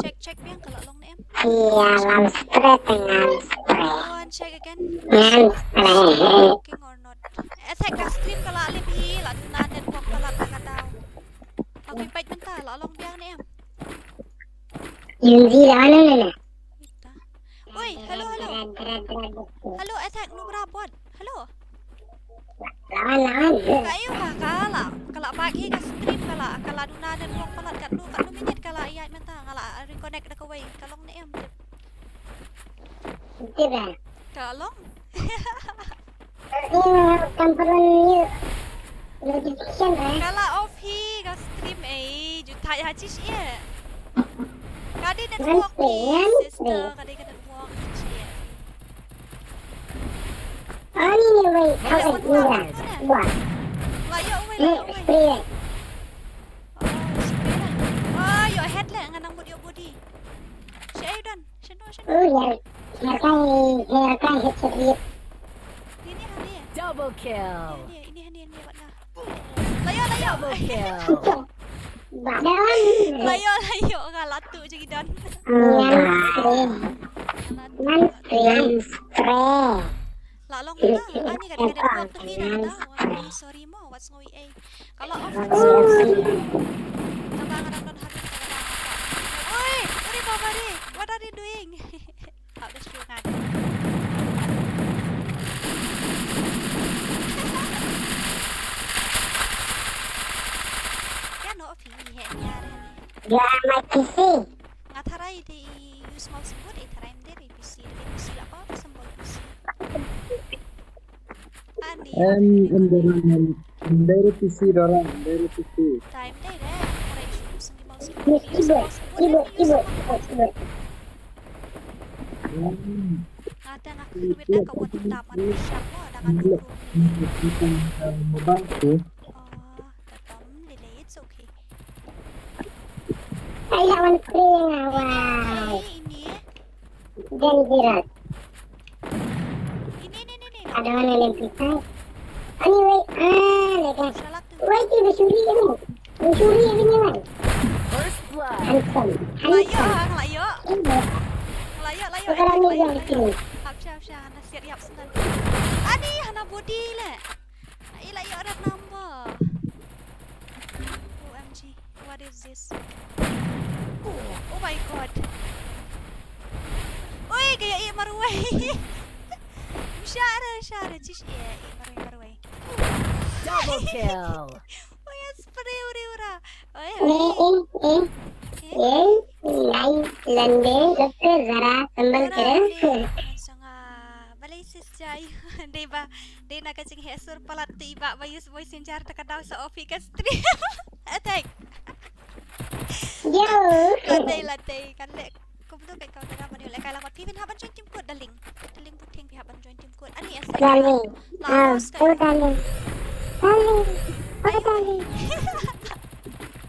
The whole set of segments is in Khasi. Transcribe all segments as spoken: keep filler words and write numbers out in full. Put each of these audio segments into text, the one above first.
Check, check biang ka la long ne em. Ïa, lam spray te ngan spray. Go and check again. Ngan spray. Working or not. Attack ka stream ka la lip hi, la duna network ka la ka daw. Aku peit mynta la long biang ne em. Yunzi la wan ne. Oi, hello, hello. Hello, Attack, nu bra bot. Hello. Lawan, lawan. Ka ïoh ka, ka la, ka la bak hi ka stream ka la, ka la duna network palat katno, katno minit ka la ïaid mynta, nga la reconnect da kawei, ka long ne em tip. Tip eh? Ka long. Ïa, kam pernah ïa. Notification eh? Ka la off hi ka stream eh, ju thait ha chi shi eh. Ka dei network hi, sister, ka dei ka network chi eh. Ani ni wei, kau eh, ni dah. Wah. La ïoh wei, la ïoh wei. Spray. Oh, spray lah. Oh, ïoh head leh, ngan nang mut ïoh body. Shi ayu don, shano, shano. Oh, ïa, ïa kai, ïa kai headshot ïa. Ini hani. Double kill. Ini, ini hani, ini wat na. La ïoh, la ïoh. Double kill. Ba don. La ïoh, la ïoh, nga la tu je ki don. Ngan spray. Ngan spray. Ngan spray. La long ta, ani ka dei ka dei ka dei ka dei. Sorry mo, wat sngew ei. Ka la off ka stream. Tang ba nga dang don habit ka la. Oi, oi baba re, what are you doing? Out the stream nga. Ïa no off hi hi ïa ni. Ïa my P C. Nga tharai te i use mouseboard, i tharai ym dei i P C, i P C la paw te symbol P C. Ani. Em, em, em, em, em, em, dei P C, Dora, em, dei P C. Time dei re, tharai i use mouseboard, i use mouseboard, i use mouseboard. Em. Nga te nga kyrwit da ka wan tam an sham mo da nga dulu. Em, em, em, em, mobile tu. Oh, tatam lele, it's okay. Ai, lawan kring awai. Ini, ini. Dangerous. Ini, ini, ini, ini. Ada mana yang bisa? Anyway, ah, lega. Salah tu. Wai, ti basuri ni. Basuri ni, wai. First blood. Handsome. Layo, handsome. Layo. Ini. Layo, layo. Sekarang ni yang sini. Hap sha, hap sha, hana siat yap senan. Ani, hana body le. Ai, la ïoh red number. O M G, what is this? Oh my god. Oi, ka ïoh ïeh marwei. Share, share, chish ïeh, ïeh marwei, marwei. Double kill. Oi, spray uri ura. Oi, oi. Eh, eh, eh. Eh? Eh, ngai, lande, doktor, Zara, sambal kere. Zara, lande, langsung, ah, balai sis jai. Dei ba, dei na ka jingheh sur palat te i Bah ba use voice changer te ka daw sa off hi ka stream. Attack. Yo. La dei, la dei, kan leh. Kumno ka kau dara ban ïoh lehkai lang wat phi phin hap ban join team code, darling. Darling, puteng phi hap ban join team code. Ani, eh, darling. Ah, oh, darling. Darling. Oh, darling.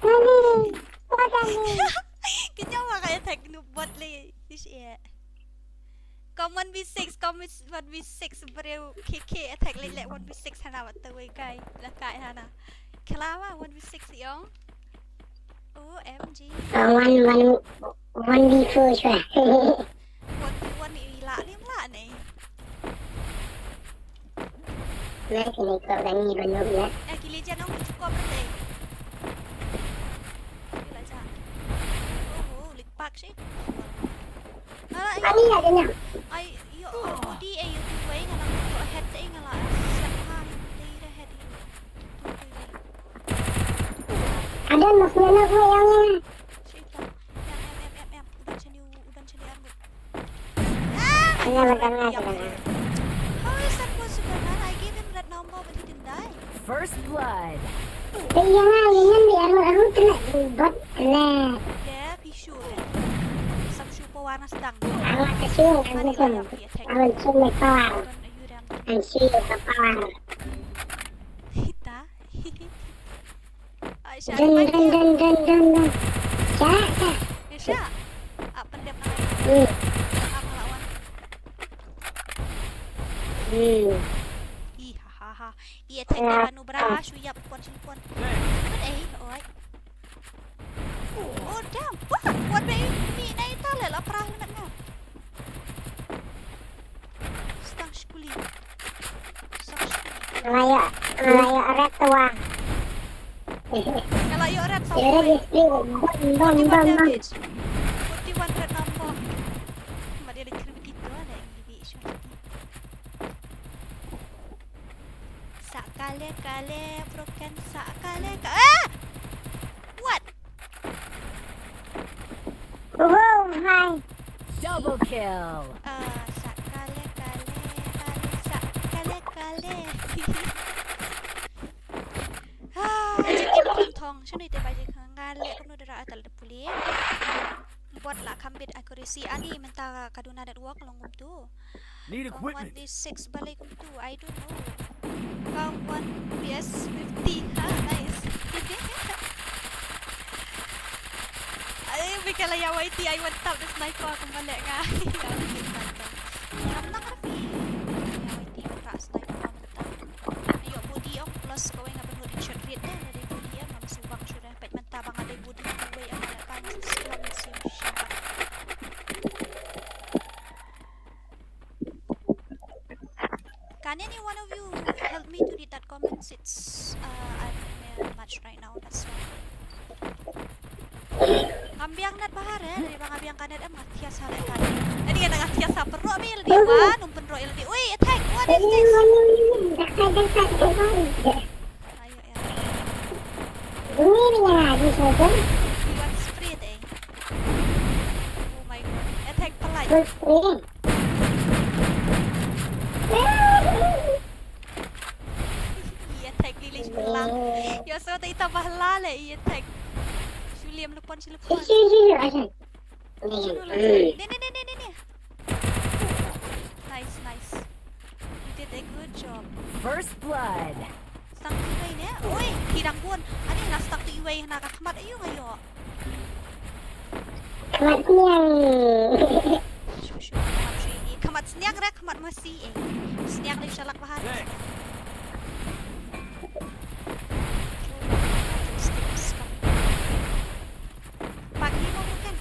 Darling. Oh, darling. Kynja wa ka Attack nu bot le. Ish, eh. Kom one v six, kom one v six, breu, K K, Attack leh leh one v six hana wat tawei kai, la kai hana. Khla wa one v six ïong. O M G. Uh, one, one, one v four shuwa. One v one i la lim la ne. Mer kine ko dang ni ban ïoh ïa. Eh, ki Legion ong ki chukom te. Ki la ja. Oh, oh, lik pak shi. Ala, ani ïa, ada nya. Ai, ïoh, body eh, ïoh tu wei nga nang ïoh head te nga la. Siap ha, dei da head ïoh. Ada mas nya nak wei yang nya. Shit lah. Em, em, em, em, em. Uban shani, uban shani armut. Ah, iya, betul, betul. How is that possible, man? I gave him red number, but he didn't die. First blood. Te ïa nga, ïa ngan di armut, armut kena bot kena. Yeah, be sure. Sam shu power na sedang. Armut ke shu, armut ke shu. Armut shu me power. Armut shu me power. Hita. Ai, Sha, dun, dun, dun, dun, dun, dun. Sha, Sha. Eh, Sha. Ah, pyndep na. Hmm. Ah, pala wan. Hmm. Ih, ha, ha, ha. Ih, attack ni banu bra, shu ïap pon, shu pon. But eh, oi. Oh, damn. What? What made me Nga la ïoh, nga la ïoh red tu wa. Nga la ïoh red sa. Ïoh red, red. Bom, bom, bom, bom. Forty-one red number. Made lagi krim kita lah yang lebih shot. Sa kale kale broken, sa kale ka-, ah! What? Wow, hi. Double kill. Ah, sa kale kale, kale, sa kale kale. Ah, jingim thong, shano ite ba jingim nga leh kumno da ra atal da pule. Bot la kham bit accuracy ani mynta ka duna network long kumtu. Need equipment. One D six balei kumtu, I don't know. Ka one P S fifty, ha, nice. Ai, bikala ya Y T, ai, one tap da sniper kumba leh nga. Ya, bikala. Am nang rafi. Ya, Y T, ka sniper. Ïoh body ong plus kawei nga bynnud headshot rate de, nga dei body ïa, ngam shu bang shu de. Peit mynta ba nga dei body kawei ong nga leh pang slam sim shaba. Can any one of you help me to read that comments? It's, uh, I'm in a match right now, that's why. Ngam biang net bha re, dei ba nga biang ka net em nga thiah sa leh ka. Dei nga thiah sa pynroh mi lei wan, um pynroh lei. Ui, attack, what is this? Ayo, ya. Wan spray te. Oh my God, attack pynlait. Ïa attack lili shu lang. Ïa so ta ita ba la le ïa attack. Shu liam lepon shu lepon. Shu, shu, shu, shu. Shu la. Ne, ne, ne, ne, ne, ne. Nice, nice. You did a good job. First blood. Stang tu iwei ne? Oi, ki dang bun. Ani nga stang tu iwei na ka khmat ayu nga ïoh. Khmat sniang. Shu, shu, khmat sniang. Khmat sniang re, khmat masi eh. Sniang dei shalak bahan. Thanks. Pagi mo bukan?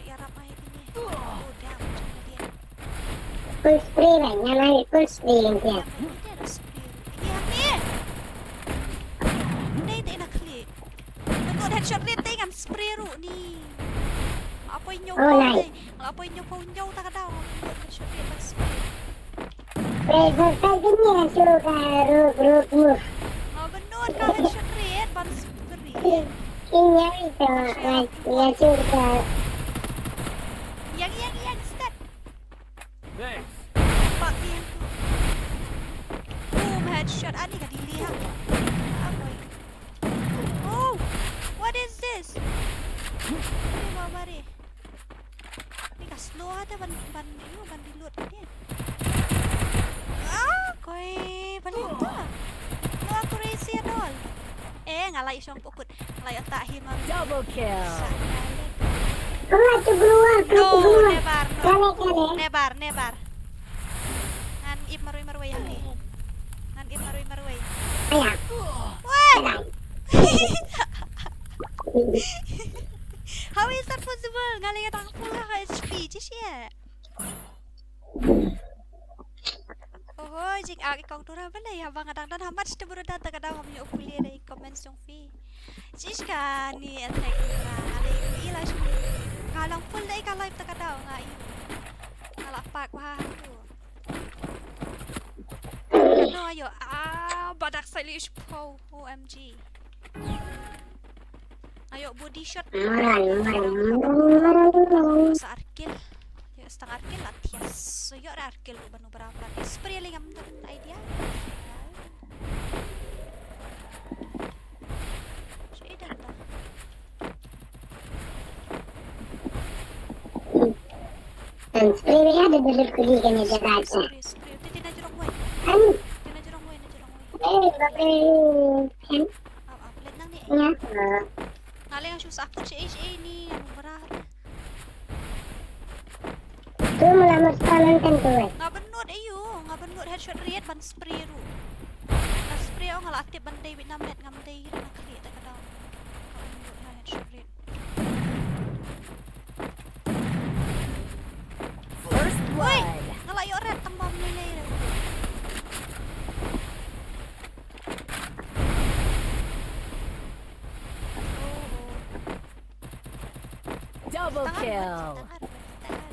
Ïarap ai kini. Oh, damn. Full spray ba, nga la full spray ïa. Dei te na khlieh. Nga dot headshot rate te ngan spray ruh ni. Nga la poi hynñiew phaw te. Nga la poi hynñiew phaw hynñiew ta ka daw. Nga dot headshot rate ban spray. Spray ban spray kine shu ka ruh ruh ruh. Nga bynnud ka headshot rate ban spray. Kine ito, ito, ito. Yang, yang, yang, step. Thanks. Pak, yang tu. Boom, headshot. Ani ka dili ha. Apa ini? Oh, what is this? Ini bawa mari. Ni ka slow ah te ban, ban, ïoh, ban reload ka dei. Ah, koi, balik tu. No accuracy at all. Eh, nga la ïa shong pokut. Nga la ïa ta hi mar. Double kill. No, never, no. Never, never. Ngan ip marwei marwei ïa ni. Ngan ip marwei marwei. Weh! How is that possible? Nga la ïa dang full H P, jingshisha. Oho, jing ak i kong tura ba lei, haba nga dang don ha match te bru da ta ka dang ngam ïoh pule da i comment jong phi. Jingshisha ni attack tura, nga la ïohi la shu. Nga long full da i ka live ta ka dang nga ïohi. Nga la pak bha ha tu. No, ayo, ah, badak sa li shu pau, O M G. Ayo, body shot. Sa ar kill. Ayo, stang ar kill la thiah. So, ayo, ar kill ruh ban u bra plan. Spray li ngam don idea. Shi dan ta. Spray, spray, spray, te te na jrong wei. Te na jrong wei, na jrong wei. Ap, ap, let nang ni. Nga leng shu sa kut shi, shi ni, anu bra. Tu mula mut spawn kan tu, eh. Nga bynnud ayu, nga bynnud headshot rate ban spray ruh. Nga spray ong nga la tip ban dei Vietnam net ngam dei na khlieh ta ka daw. Nga bynnud na headshot rate. First blood. Oi, nga la ïoh red tang ba mlei lei. Double kill. Stang ar, stang ar.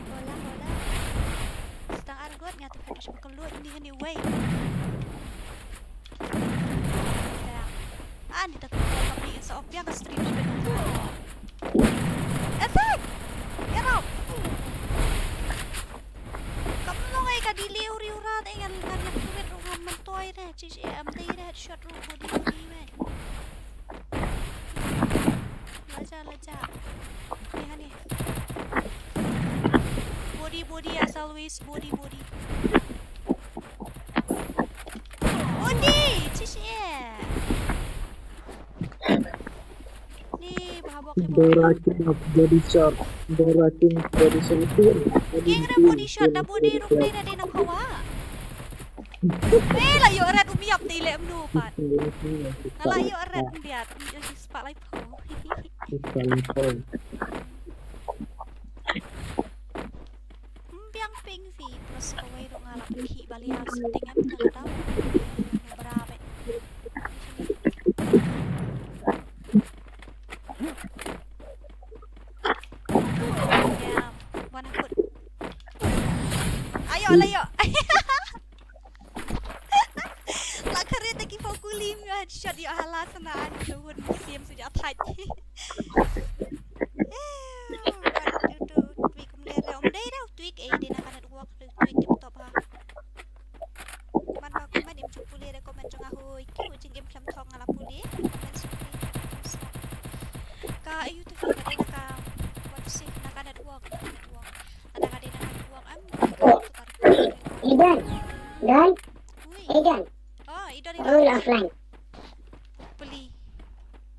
Hola, hola. Stang ar, got nga tu kan shu kelut ni, anyway. Ani tak ko kami sa opiang ka stream shu. Attack! Get out! Kam long ai ka delay uri ura te ngan ngan ngan kuwit ru ngan mentoi ne. Chish em te ne shot ru body body me. Laja laja. Ni hani. Body body as always body body. Body chish em. Ni ba haba ki Dora King of Body Shot. Dora King of Body Shot itu. King of Body Shot da body ruk dei na dei na phawa. Eh la ïoh red um ïap te i leh mnu pat. Nga la ïoh red um biat um ïoh hi spotlight phaw. Spotlight phaw. Biang ping phi plus kawei ruh nga la pynkhih ba liar setting em na ka daw. Bra bad. Wan akut. Ayo la yo. La kare te ki pau kulim yo headshot yo hala sana an yo won ki sim suja thaj. Tweak kumne re um dei re tweak ei dei na ka network re tweak tip top ha. Man ba comment im chup pule re comment jong a hoi ki u jing im khlem thong ala pule. Comment sup pule. Ka ayu tu ka dei na ka what to say na ka network na ka network. Ada ka dei na ka network am. Idan. Dan. Ui. Idan. Oh, Idan Idan. Rule offline. Puli.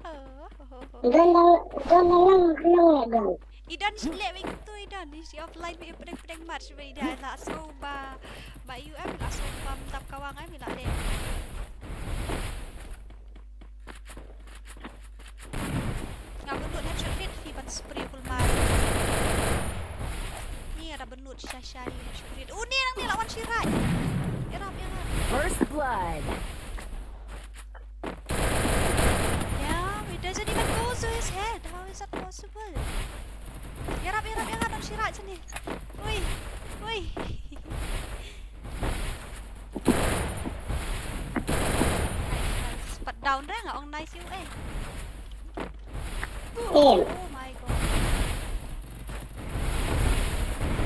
Oh, oh, oh, oh. Don dang don dang lang lang ya don. Idan sile wing tu Idan ni si offline mi pedeng pedeng match mi Idan la so ba ba U M la so ba mtap kawang ai mi la de. Nga benut headshot rit fi ban spray kulmar. Ni ada benut sha sha ni headshot rit. Oh ni nang ni lawan shirai. Irap irap. First blood. Yeah, it doesn't even go through his head. How is that possible? Yarap, yarap, yarap, ang shirat sini. Uy, uy. Nice, nice. Pat down re nga ong nice yu eh. Oh my god.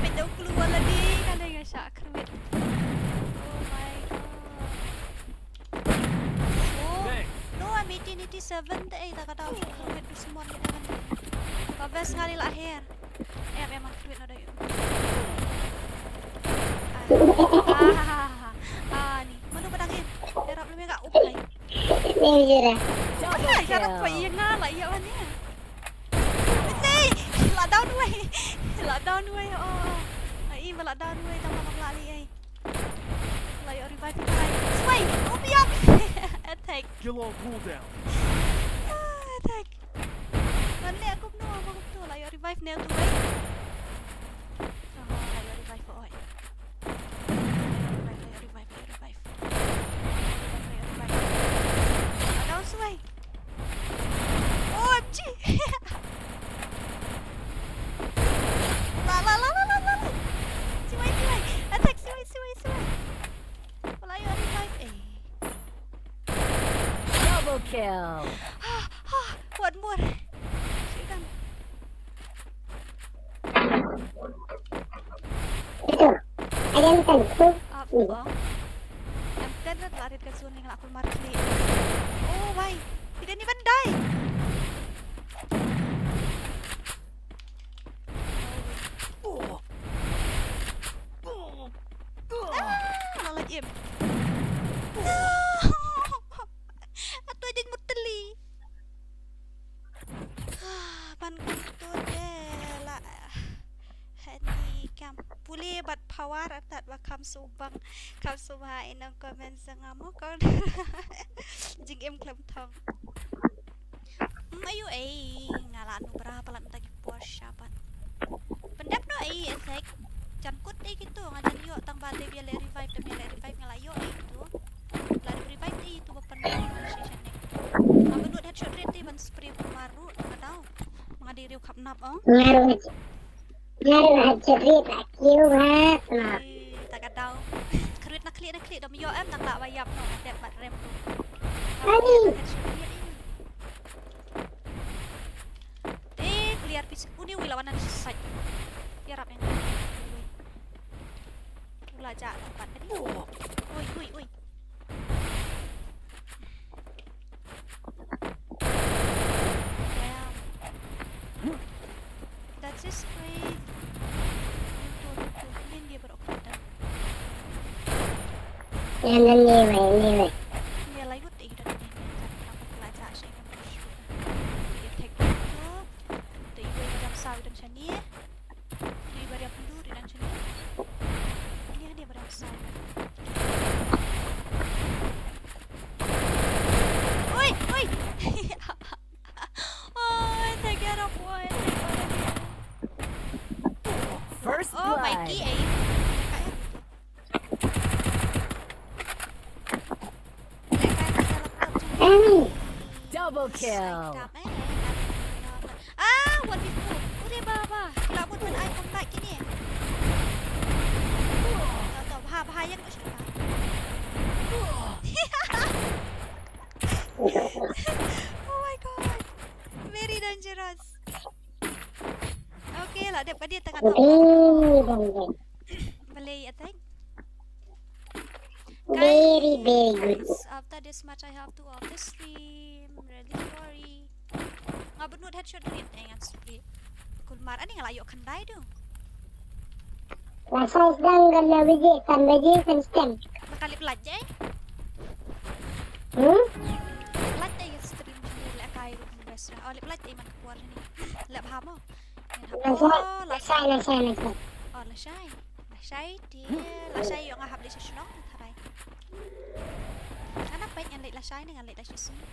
Pet daw keluar lagi kali nga syak kerwit. Oh my god. Oh, no, I'm eighteen eighty-seven te, eh, ta kata wait du smon ni kan. Ka best nga ni la her. Eh, memang duit ada yuk. Ah, ah, ah, ni. Mana pedang ni? Erap lebih kat upai. Ni je dah. Ah, cara kau iya ngala iya wan ni. Ni, la down wei. La down wei. Oh, oh. Ai, ba la down wei, tama ka lali ai. La ïoh revive ni kai. Sway, oh biang. Attack. Kill all cooldown. Ah, attack. Mane aku kena apa aku tu la ïoh revive ni tu wei. Ah, la ïoh revive oi. La ïoh revive, la ïoh revive, la ïoh revive. La ïoh revive. La down sway. O M G. La, la, la, la, la, la. Siwai, siwai. Attack, siwai, siwai, siwai. Wala ïoh revive, eh. Double kill. Ha, ha, one more. Shit, kan. Ito. Ayan, kan. Up, oh. Em, kan, kan, la rit ka zone ni nga la kulmar kli. Oh, why? He didn't even die. Ah, la lait im. Atu jing mutli. Ban kyntu te la. Hani kam pule bad power atat ba kam subang kam subha inang comment sa nga mo kon. Jingim khlem thong. Hmm, ayu ei nga la nu bra palat mynta ki por shapat. Pyndep no ei esek. Jan kut ei kitu nga jan ïoh tang ba te bia le revive te bia le revive nga la ïoh ei kitu. La revive te ei tu ba pyndep session ne. Nga mynut headshot rate te ban spray pumar ru nga daw. Nga Dei riew khap nap ong. Nga ruh ha, nga ruh ha chit rit ha kiew ha sma. Eh, ta ka daw. Khrwit na khlieh na khlieh dom ïoh em, nang lah ba ïap noh ka tek bad rem ruh. Ani. Te clear piece. Uni wi lawan nan side. Ïarap ïa nga. U la jah tempat tadi. Ui, ui, ui. Damn. That's just crazy. Nin dia baroh kata. Nin dia wei, nin dia wei. Nin dia layu te ida ni. Kan pelajar saya kan. Dia tek tu. Te ibu ibu jam sawi dan shani. Te ibu dia pendu dan shani. Ini dia baru sawi. Oi, oi. Oi, take it up, boy. Take it up. First blood. Oh, Mikey, eh. Double kill. Ah, one fifty-four. Ure baba. Kila mut ban ai combat kini. Taw, taw, bha, bha, ïa ka shuh bha. Oh my God. Very dangerous. Okay, la dep ka dia tengah. Very dangerous. Balei attack? Very, very good. Guys, after this match, I have to off the stream. Really sorry. Nga bynnud headshot rit, eh, ngan split. Kulmar, ani nga la ïoh khyndai tu. Lashai sdang kan la biji, kan biji, kan stem. Ba ka lip light jai? Hmm? Lip light jai stream ni, lehkai ruh best lah. Oh, lip light jai man ka por ni. Lep ha mo. Lashai, lashai, lashai, lashai. Oh, lashai. Lashai te, lashai ïoh nga hap leit sha shnong tharai. Nga na peit ngan leit lashai ne ngan leit lashai shnong.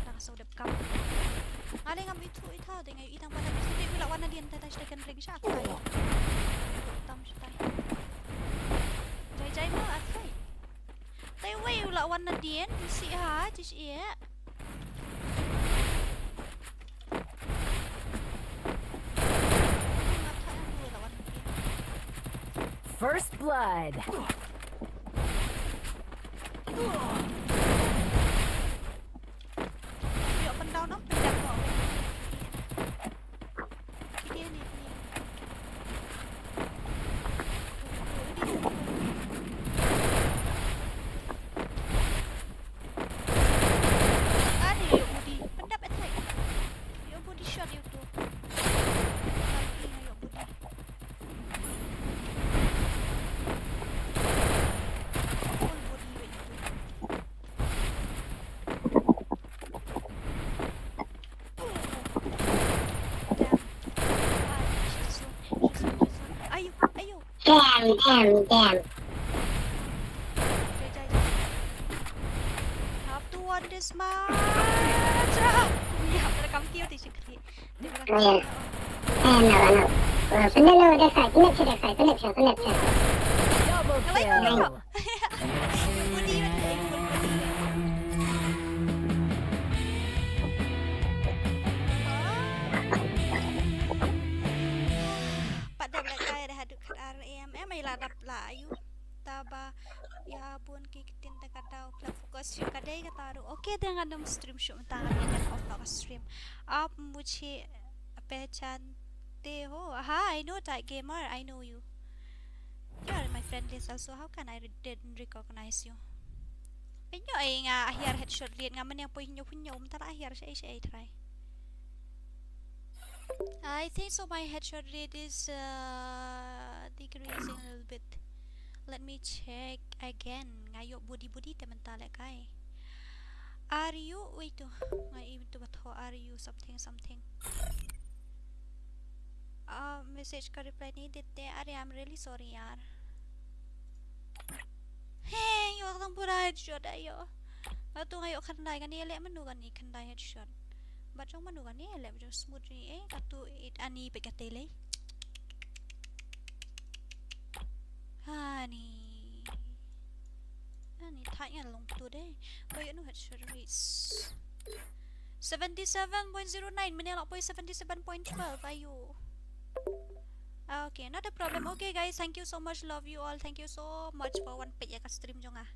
Nga ka sngewdep kam. Nga lei ngam ithuh ithuh dei nga ïohi tang palat sdei u la wan nadien ta ta sdei kan ring sha akai. Tam sdei. Jai jai mo akai. Tai wei u la wan nadien isi ha jis ie. First blood. Ani ïoh body. Pyndap attack. Ïoh body shot ïoh tu. Lagi nga ïoh body. Full body ïoh tu. Damn. Ah, she's so, she's so, she's so. Ayo, ayo. Damn, damn, damn. Jai, jai, jai. Have to win this match. Ah! Ya, terekam kiu di sikit. Terekam kiu. Oh, ya. Eh, no, no. Oh, pynlong da kai, pynlong da kai, pynlong da kai, pynlong da kai. Double kill. Nice. Body, body, body. Pat dep lehkai da haduh khatar em em ai la dap la ayu. Taba ïa bun ki ktien te ka daw khlem focus shuh ka dei kata ruh. Okay, te ngan ym stream shuh mynta, ngan off ka stream. Aap mujhe pehchanate ho? Ha, I know that gamer, I know you. You are my friend list also. How can I re- didn't recognize you? Pynïoh ai nga a hiar headshot rate nga mynne poi hynñiew hynñiew, mynta la hiar shaei shaei trai. I think so my headshot rate is, uh, decreasing a little bit. Let me check again. Nga ïoh body body te mynta lehkai. Are you, wait to, nga im to ba tho are you something something. Uh, message ka reply ni dit te, are, I'm really sorry yaar. He, ïoh tang pura headshot ayo. Katu nga ïoh khyndai, kane leh mano kane khyndai headshot. Bad jong mano kane leh jong smooth ni eh, katu it ani peit kate lei. Ani. Ani thait nga long tu dei. Ko ïoh no headshot race. Seventy-seven point zero nine, mynne la poi seventy-seven point twelve, ayo. Okay, not a problem. Okay guys, thank you so much, love you all. Thank you so much for wan peit ïa ka stream jong nga.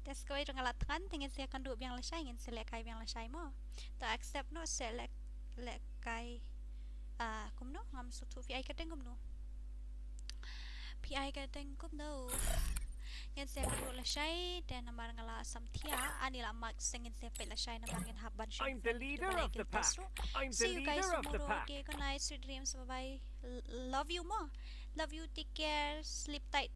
Te sa kawei ruh nga la thngan, te ngin sa ïakynduh biang lashai, ngin sa lehkai biang lashai mo. To accept noh, sa leh, lehkai. Ah, kumno? Ngam sngewthuh phi ai kyrteng kumno. Phi ai kyrteng kumno. Ngin sa ïakynduh lashai, te namar nga la samthiah, ani la mark, sa ngin sa peit lashai namar ngin hap ban shong. I'm the leader of the pack. I'm the See you guys leader of the tomorrow. Pack. Okay, good night, sweet dreams. Bye bye. L- love you mo. Love you. Take care. Sleep tight.